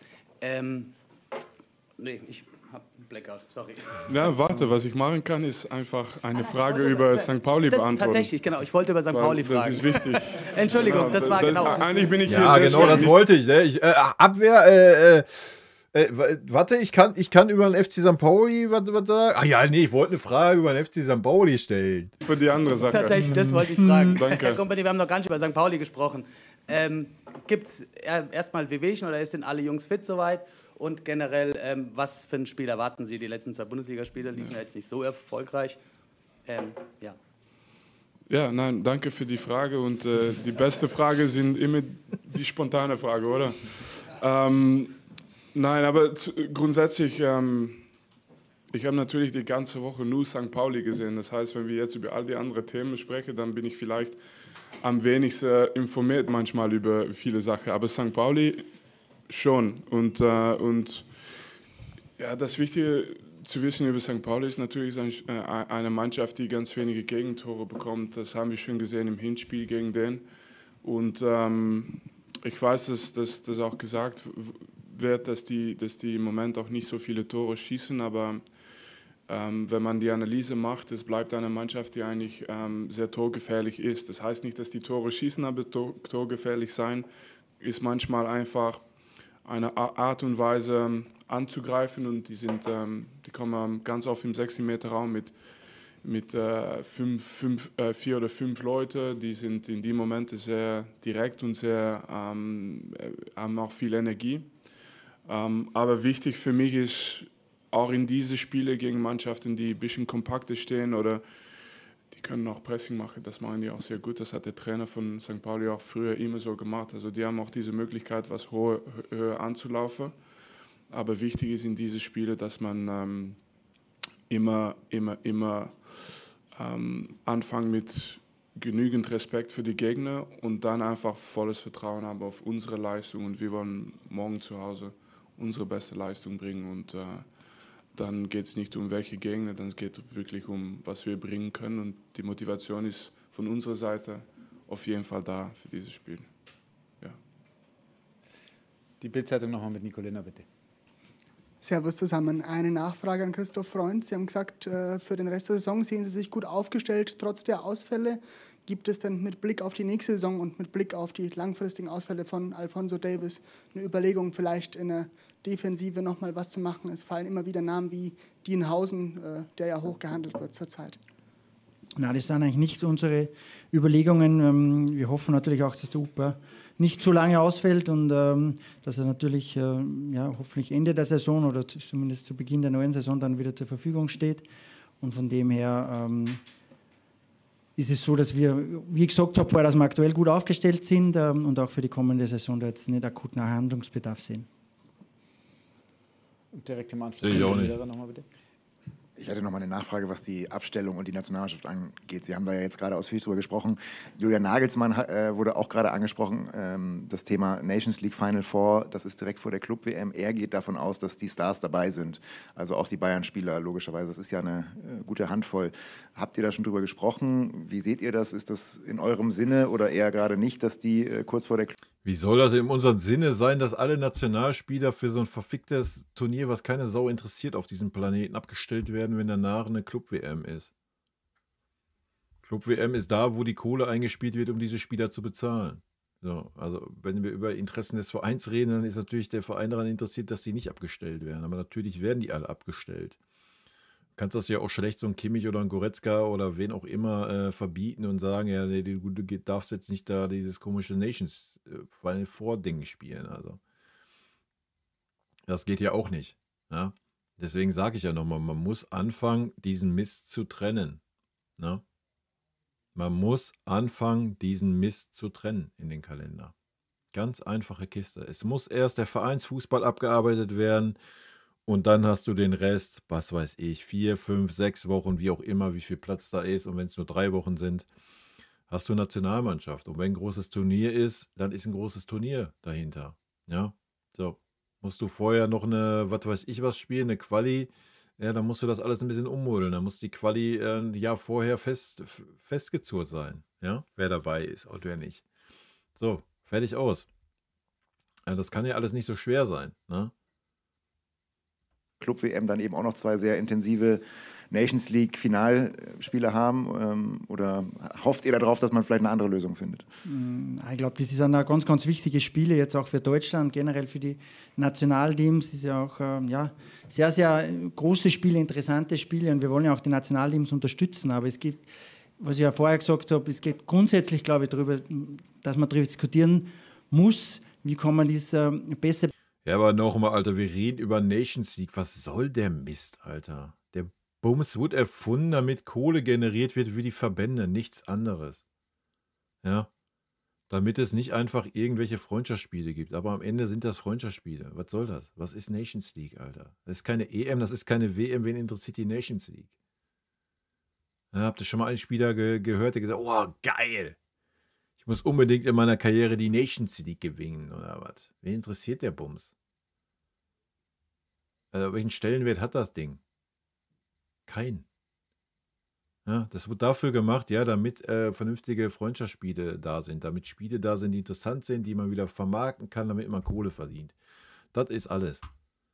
nee, ich habe einen Blackout, sorry. Ja, warte, was ich machen kann, ist einfach eine Frage über St. Pauli beantworten. Tatsächlich, genau, ich wollte über St. Pauli fragen. Das ist wichtig. Entschuldigung, genau, das war genau. Eigentlich bin ich hier. Ja, genau, das wollte ich. Ne? Ich Abwehr, warte, ich kann über den FC St. Pauli, was sagen? Ach ja, nee, ich wollte eine Frage über den FC St. Pauli stellen. Für die andere Sache. Tatsächlich, das wollte ich fragen. Danke. Herr Kompany, wir haben noch gar nicht über St. Pauli gesprochen. Gibt es erstmal Wehwehchen oder sind alle Jungs fit soweit? Und generell, was für ein Spiel erwarten Sie? Die letzten 2 Bundesligaspiele liefen ja jetzt nicht so erfolgreich. Ja. Ja, nein, danke für die Frage. Und die beste Frage sind immer die spontane Frage, oder? Nein, aber grundsätzlich, ich habe natürlich die ganze Woche nur St. Pauli gesehen. Das heißt, wenn wir jetzt über all die anderen Themen sprechen, dann bin ich vielleicht am wenigsten informiert manchmal über viele Sachen. Aber St. Pauli schon. Und ja, das Wichtige zu wissen über St. Pauli ist natürlich eine Mannschaft, die ganz wenige Gegentore bekommt. Das haben wir schon gesehen im Hinspiel gegen den. Und ich weiß, dass das auch gesagt wird, dass die im Moment auch nicht so viele Tore schießen, aber wenn man die Analyse macht, es bleibt eine Mannschaft, die eigentlich sehr torgefährlich ist. Das heißt nicht, dass die Tore schießen, aber torgefährlich sein ist manchmal einfach eine Art und Weise anzugreifen, und die kommen ganz oft im 16-Meter-Raum mit 4 oder 5 Leute, die sind in dem Moment sehr direkt und sehr, haben auch viel Energie. Aber wichtig für mich ist, auch in diese Spiele gegen Mannschaften, die ein bisschen kompakter stehen oder die können auch Pressing machen, das machen die auch sehr gut. Das hat der Trainer von St. Pauli auch früher immer so gemacht. Also die haben auch diese Möglichkeit, was hohe Höhe anzulaufen. Aber wichtig ist in diese Spiele, dass man immer anfangen mit genügend Respekt für die Gegner und dann einfach volles Vertrauen haben auf unsere Leistung. Und wir wollen morgen zu Hause unsere beste Leistung bringen. Und dann geht es nicht um welche Gegner, dann geht es wirklich um, was wir bringen können. Und die Motivation ist von unserer Seite auf jeden Fall da für dieses Spiel. Ja. Die Bild-Zeitung nochmal mit Nicolina, bitte. Servus zusammen. Eine Nachfrage an Christoph Freund. Sie haben gesagt, für den Rest der Saison sehen Sie sich gut aufgestellt, trotz der Ausfälle. Gibt es denn mit Blick auf die nächste Saison und mit Blick auf die langfristigen Ausfälle von Alphonso Davies eine Überlegung, vielleicht in der Defensive nochmal was zu machen? Es fallen immer wieder Namen wie Dean Hausen, der ja hoch gehandelt wird zurzeit. Nein, das sind eigentlich nicht unsere Überlegungen. Wir hoffen natürlich auch, dass der Upa nicht zu lange ausfällt und dass er natürlich ja, hoffentlich Ende der Saison oder zumindest zu Beginn der neuen Saison dann wieder zur Verfügung steht. Und von dem her ist es so, dass wir, wie ich gesagt habe vorher, dass wir aktuell gut aufgestellt sind und auch für die kommende Saison da jetzt nicht akut nach Handlungsbedarf sehen. Und direkt im Anschluss. Sehe ich auch nicht. Nochmal, bitte. Ich hatte noch mal eine Nachfrage, was die Abstellung und die Nationalmannschaft angeht. Sie haben da ja jetzt gerade ausführlich drüber gesprochen. Julian Nagelsmann wurde auch gerade angesprochen, das Thema Nations League Final Four, das ist direkt vor der Club-WM. Er geht davon aus, dass die Stars dabei sind, also auch die Bayern-Spieler logischerweise. Das ist ja eine gute Handvoll. Habt ihr da schon drüber gesprochen? Wie seht ihr das? Ist das in eurem Sinne oder eher gerade nicht, dass die kurz vor der Club... Wie soll das in unserem Sinne sein, dass alle Nationalspieler für so ein verficktes Turnier, was keine Sau interessiert, auf diesem Planeten abgestellt werden, wenn danach eine Club-WM ist? Club-WM ist da, wo die Kohle eingespielt wird, um diese Spieler zu bezahlen. So, also wenn wir über Interessen des Vereins reden, dann ist natürlich der Verein daran interessiert, dass die nicht abgestellt werden. Aber natürlich werden die alle abgestellt. Du kannst das ja auch schlecht so ein Kimmich oder ein Goretzka oder wen auch immer verbieten und sagen, ja, nee, du darfst jetzt nicht da dieses komische Nations Final Four Ding spielen. Also das geht ja auch nicht. Ja? Deswegen sage ich ja nochmal, man muss anfangen, diesen Mist zu trennen. Ne? Man muss anfangen, diesen Mist zu trennen in den Kalender. Ganz einfache Kiste. Es muss erst der Vereinsfußball abgearbeitet werden. Und dann hast du den Rest, was weiß ich, 4, 5, 6 Wochen, wie auch immer, wie viel Platz da ist. Und wenn es nur 3 Wochen sind, hast du Nationalmannschaft. Und wenn ein großes Turnier ist, dann ist ein großes Turnier dahinter. Ja, so. Musst du vorher noch eine, was weiß ich was spielen, eine Quali, ja, dann musst du das alles ein bisschen ummodeln. Dann muss die Quali ein Jahr vorher festgezurrt sein, ja, wer dabei ist und wer nicht. So, fertig aus. Ja, das kann ja alles nicht so schwer sein, ne? Club-WM dann eben auch noch zwei sehr intensive Nations League Finalspiele haben? Oder hofft ihr darauf, dass man vielleicht eine andere Lösung findet? Ich glaube, das ist ein ganz, ganz wichtige Spiele jetzt auch für Deutschland, generell für die Nationalteams. Das ist ja auch ja, sehr, sehr große Spiele, interessante Spiele und wir wollen ja auch die Nationalteams unterstützen. Aber es gibt, was ich ja vorher gesagt habe, es geht grundsätzlich, glaube ich, darüber, dass man darüber diskutieren muss, wie kann man das besser. Ja, aber nochmal, Alter, wir reden über Nations League. Was soll der Mist, Alter? Der Bums wurde erfunden, damit Kohle generiert wird für die Verbände, nichts anderes. Ja. Damit es nicht einfach irgendwelche Freundschaftsspiele gibt. Aber am Ende sind das Freundschaftsspiele. Was soll das? Was ist Nations League, Alter? Das ist keine EM, das ist keine WM. Wen interessiert die Nations League? Ja, habt ihr schon mal einen Spieler gehört, der gesagt hat, oh, geil! Ich muss unbedingt in meiner Karriere die Nations League gewinnen, oder was? Wen interessiert der Bums? Also, welchen Stellenwert hat das Ding? Kein. Ja, das wird dafür gemacht, ja, damit vernünftige Freundschaftsspiele da sind, damit Spiele da sind, die interessant sind, die man wieder vermarkten kann, damit man Kohle verdient. Das ist alles.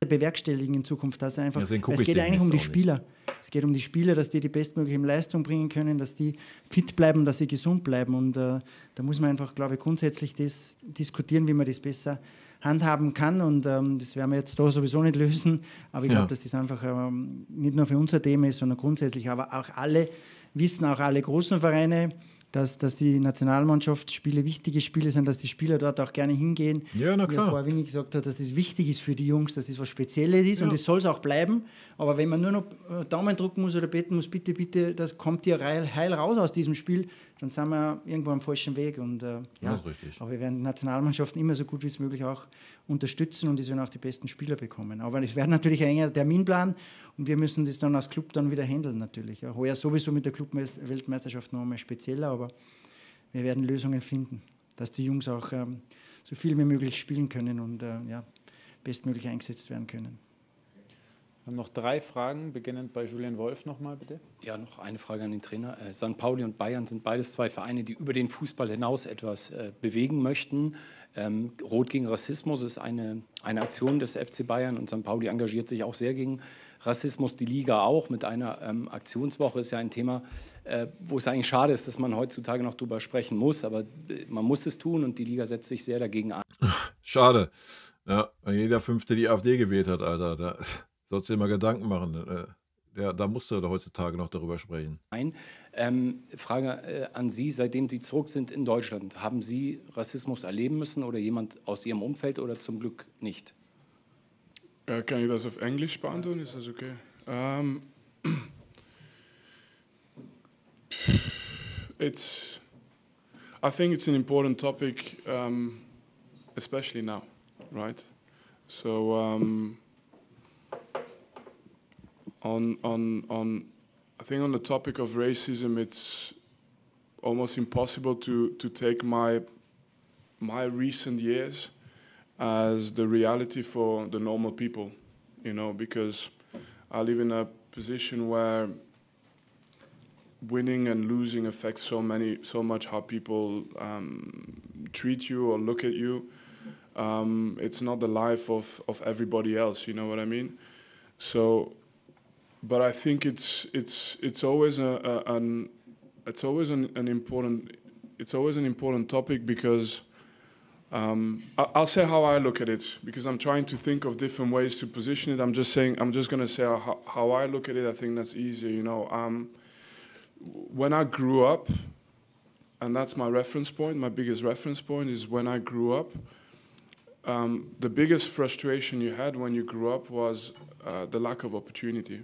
Bewerkstelligen in Zukunft, dass einfach, es geht eigentlich um die Spieler. Es geht um die Spieler, dass die die bestmögliche Leistung bringen können, dass die fit bleiben, dass sie gesund bleiben. Und da muss man einfach, glaube ich, grundsätzlich das diskutieren, wie man das besser handhaben kann. Und das werden wir jetzt da sowieso nicht lösen. Aber ich glaube, dass das einfach nicht nur für unser Thema ist, sondern grundsätzlich. Aber auch alle wissen, auch alle großen Vereine, dass die Nationalmannschaftsspiele wichtige Spiele sind, dass die Spieler dort auch gerne hingehen. Ja, na klar. Wie vorher Winni gesagt hat, dass das wichtig ist für die Jungs, dass das was Spezielles ist, ja. Und das soll es auch bleiben. Aber wenn man nur noch Daumen drücken muss oder beten muss, bitte, bitte, das kommt ihr heil raus aus diesem Spiel, dann sind wir irgendwo am falschen Weg. Und, ja, das ist richtig. Aber wir werden die Nationalmannschaften immer so gut wie es möglich auch unterstützen und es werden auch die besten Spieler bekommen. Aber es wird natürlich ein enger Terminplan und wir müssen das dann als Club dann wieder handeln natürlich. Ja, heuer sowieso mit der Club-Weltmeisterschaft noch einmal spezieller, aber wir werden Lösungen finden, dass die Jungs auch so viel wie möglich spielen können und ja, bestmöglich eingesetzt werden können. Wir haben noch 3 Fragen, beginnend bei Julian Wolf nochmal, bitte. Ja, noch eine Frage an den Trainer. St. Pauli und Bayern sind beides 2 Vereine, die über den Fußball hinaus etwas bewegen möchten. Rot gegen Rassismus ist eine Aktion des FC Bayern und St. Pauli engagiert sich auch sehr gegen Rassismus, die Liga auch mit einer Aktionswoche ist ja ein Thema, wo es eigentlich schade ist, dass man heutzutage noch drüber sprechen muss, aber man muss es tun und die Liga setzt sich sehr dagegen an. Schade. Ja, wenn jeder Fünfte die AfD gewählt hat, Alter, da sollst du dir mal Gedanken machen. Ja, da musst du heutzutage noch darüber sprechen. Frage an Sie, seitdem Sie zurück sind in Deutschland, haben Sie Rassismus erleben müssen oder jemand aus Ihrem Umfeld oder zum Glück nicht? Kann ich das auf Englisch beantworten? Ist das okay? I think it's an important topic, especially now, right? So I think on the topic of racism, it's almost impossible to take my recent years as the reality for the normal people, you know, because I live in a position where winning and losing affects so much how people treat you or look at you. It's not the life of everybody else, you know what I mean? So, but I think it's always an important topic because I'll say how I look at it, because I'm trying to think of different ways to position it. I'm just gonna say how I look at it. I think that's easier, you know. When I grew up, and that's my reference point, my biggest reference point is when I grew up, the biggest frustration you had when you grew up was the lack of opportunity.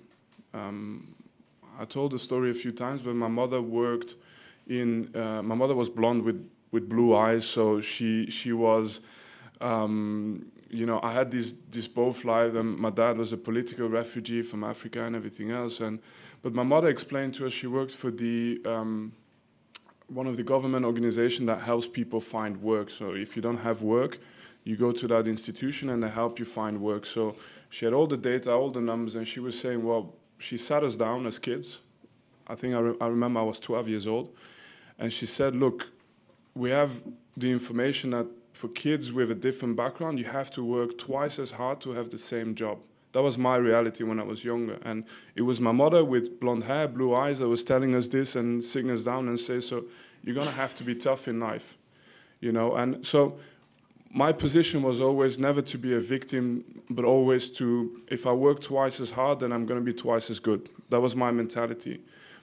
I told the story a few times, but my mother worked in, my mother was blonde with blue eyes, so she was, you know, I had this both life, and my dad was a political refugee from Africa and everything else, but my mother explained to us she worked for the one of the government organizations that helps people find work. So if you don't have work, you go to that institution and they help you find work. So she had all the data, all the numbers, and she was saying, well, she sat us down as kids. I think I remember I was 12 years old, and she said, look, we have the information that for kids with a different background, you have to work twice as hard to have the same job That was my reality when I was younger. And it was my mother with blonde hair, blue eyes, that was telling us this and sitting us down and say, so you're going to have to be tough in life, you know. And so my position was always never to be a victim, but always to, if I work twice as hard, then I'm going to be twice as good. That was my mentality.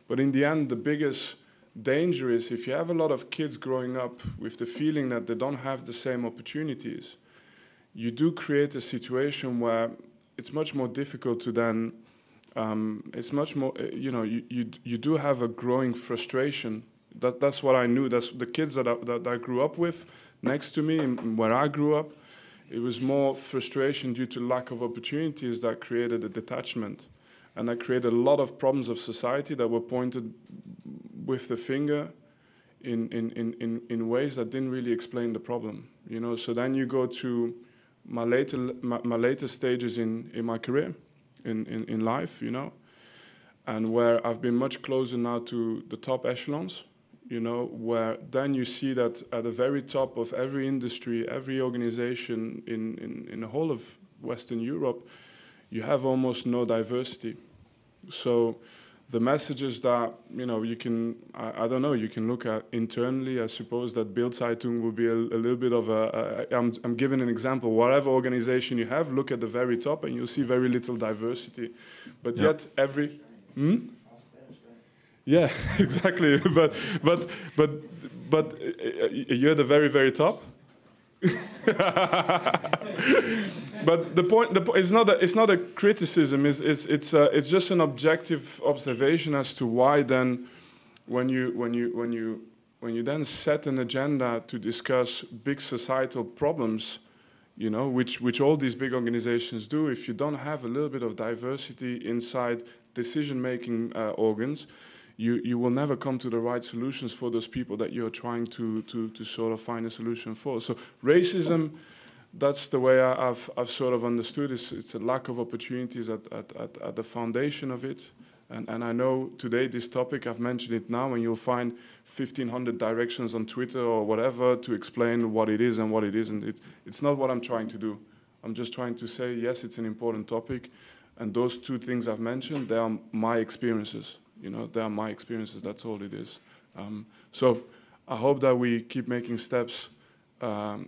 But in the end, the biggest danger is if you have a lot of kids growing up with the feeling that they don't have the same opportunities, you do create a situation where it's much more difficult to then, it's much more, you know, you do have a growing frustration. That's what I knew. That's the kids that I grew up with next to me, and where I grew up. It was more frustration due to lack of opportunities that created a detachment. And that created a lot of problems of society that were pointed with the finger in ways that didn't really explain the problem, you know. So then you go to my later stages in my career, in life, you know, and where I've been much closer now to the top echelons, you know, where then you see that at the very top of every industry, every organization in the whole of Western Europe, you have almost no diversity. So the messages that, you know, you can, I don't know, you can look at internally, I suppose that Bild Zeitung will be a little bit of I'm giving an example, whatever organization you have, look at the very top and you'll see very little diversity. But yeah. Yet every, Yeah, exactly. But you're the very, very top. But the point, it's not a criticism. It's just an objective observation as to why then, when you then set an agenda to discuss big societal problems, you know, which all these big organizations do, if you don't have a little bit of diversity inside decision-making organs, you will never come to the right solutions for those people that you're trying to sort of find a solution for. So racism, that's the way I've sort of understood. It's a lack of opportunities at the foundation of it. And I know today this topic, I've mentioned it now, and you'll find 1,500 directions on Twitter or whatever to explain what it is and what it isn't. It's not what I'm trying to do. I'm just trying to say, yes, it's an important topic. And those two things I've mentioned, they are my experiences. You know, they are my experiences, that's all it is. So I hope that we keep making steps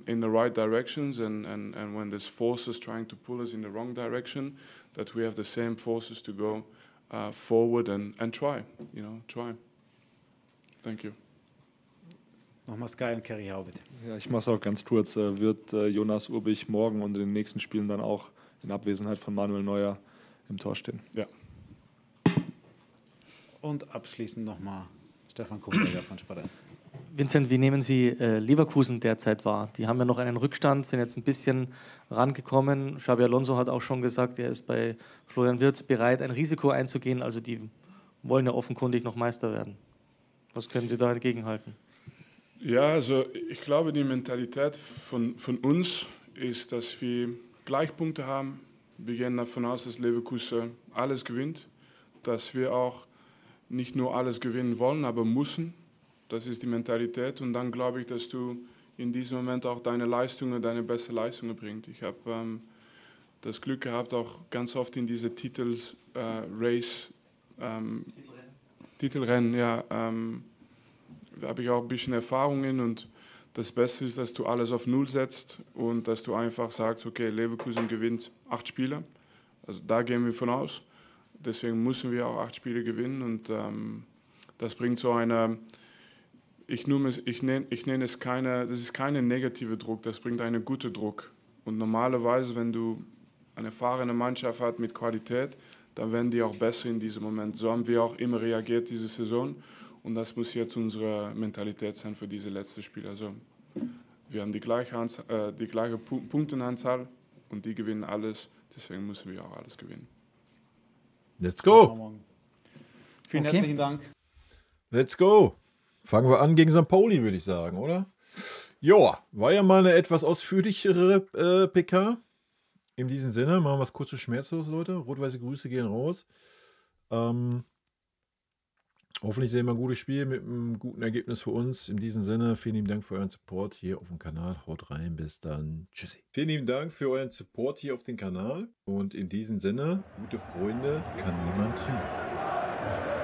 in the right directions, and when there's forces trying to pull us in the wrong direction, that we have the same forces to go forward and try, you know, try. Thank you. Nochmal Sky und Kerry Hau, bitte. Ja, ich mache es auch ganz kurz. Wird Jonas Urbig morgen und in den nächsten Spielen dann auch in Abwesenheit von Manuel Neuer im Tor stehen? Ja. Und abschließend nochmal Stefan Kumberger von Sport 1. Vincent, wie nehmen Sie Leverkusen derzeit wahr? Die haben ja noch einen Rückstand, sind jetzt ein bisschen rangekommen. Xabi Alonso hat auch schon gesagt, er ist bei Florian Wirtz bereit, ein Risiko einzugehen. Also die wollen ja offenkundig noch Meister werden. Was können Sie da entgegenhalten? Ja, also ich glaube, die Mentalität von uns ist, dass wir Gleichpunkte haben. Wir gehen davon aus, dass Leverkusen alles gewinnt, dass wir auch nicht nur alles gewinnen wollen, aber müssen. Das ist die Mentalität. Und dann glaube ich, dass du in diesem Moment auch deine Leistungen, deine beste Leistungen bringst. Ich habe das Glück gehabt, auch ganz oft in diese Titelrennen, ja, da habe ich auch ein bisschen Erfahrung in. Und das Beste ist, dass du alles auf Null setzt und dass du einfach sagst, okay, Leverkusen gewinnt 8 Spiele. Also da gehen wir von aus. Deswegen müssen wir auch 8 Spiele gewinnen und das bringt so eine, ich nenne es keine, das ist keine negative Druck, das bringt einen guten Druck. Und normalerweise, wenn du eine erfahrene Mannschaft hast mit Qualität, dann werden die auch besser in diesem Moment. So haben wir auch immer reagiert diese Saison und das muss jetzt unsere Mentalität sein für diese letzten Spiele. Also wir haben die gleiche Punktenanzahl und die gewinnen alles, deswegen müssen wir auch alles gewinnen. Let's go! Vielen herzlichen Dank. Let's go! Fangen wir an gegen St. Pauli, würde ich sagen, oder? Joa, war ja mal eine etwas ausführlichere PK. In diesem Sinne, machen wir es kurz und schmerzlos, Leute. Rot-weiße Grüße gehen raus. Hoffentlich sehen wir ein gutes Spiel mit einem guten Ergebnis für uns. In diesem Sinne, vielen lieben Dank für euren Support hier auf dem Kanal. Haut rein, bis dann. Tschüssi. Vielen lieben Dank für euren Support hier auf dem Kanal. Und in diesem Sinne, gute Freunde kann niemand trennen.